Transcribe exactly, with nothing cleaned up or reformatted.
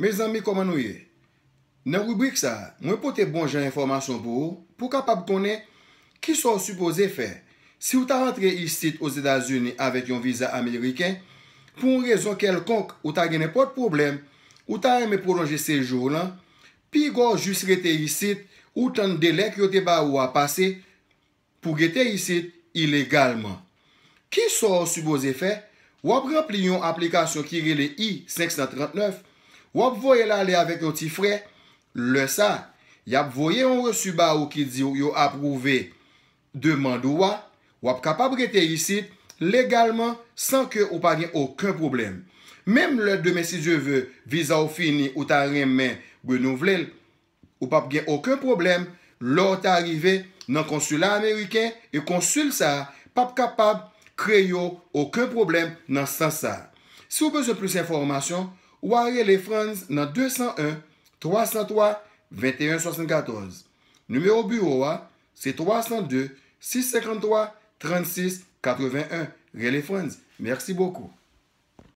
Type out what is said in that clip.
Mezanmi, kòman nou ye? Nan ribrik sa a, mwen pote bon jan enfòmasyon pou ou, pou w kapab konnen kisa w sipoze fè si w ta rantre isit Ozetazini avèk yon viza ameriken. Pou yon rezon kèlkonk, ou ta gen nenpòt pwoblèm, ou ta renmen pwolonje sejou w lan, piga w jis rete isit, ou tann delè ke yo te ba ou a pase, pou w rete isit ilegalman. Kisa w sipoze fè? W ap ranpli yon aplikasyon ki rele I senk san trannèf. W ap voye l ale avèk yon ti frè. Lè sa, y ap voye yon resi ba ou ki di w yo apwouve demann ou a. W ap kapab rete isit legalman san ke ou pa gen okenn pwoblèm. Menm lè demen, si Dye ve, viza w fini, ou ta renmen renouvle l, ou p ap gen okenn pwoblèm lè w ta rive nan konsila ameriken, e konsil sa a p ap kapab kreye w okenn pwoblèm nan sans sa a. Si w bezwen plis enfòmasyon, w a rele Franz nan de san en, twa san twa, venteyen swasannkatòz. Nimewo biwo a se twa san de, sis senkanntwa, trannsis katrevenn en. Rele Franz. Mèsi bokou.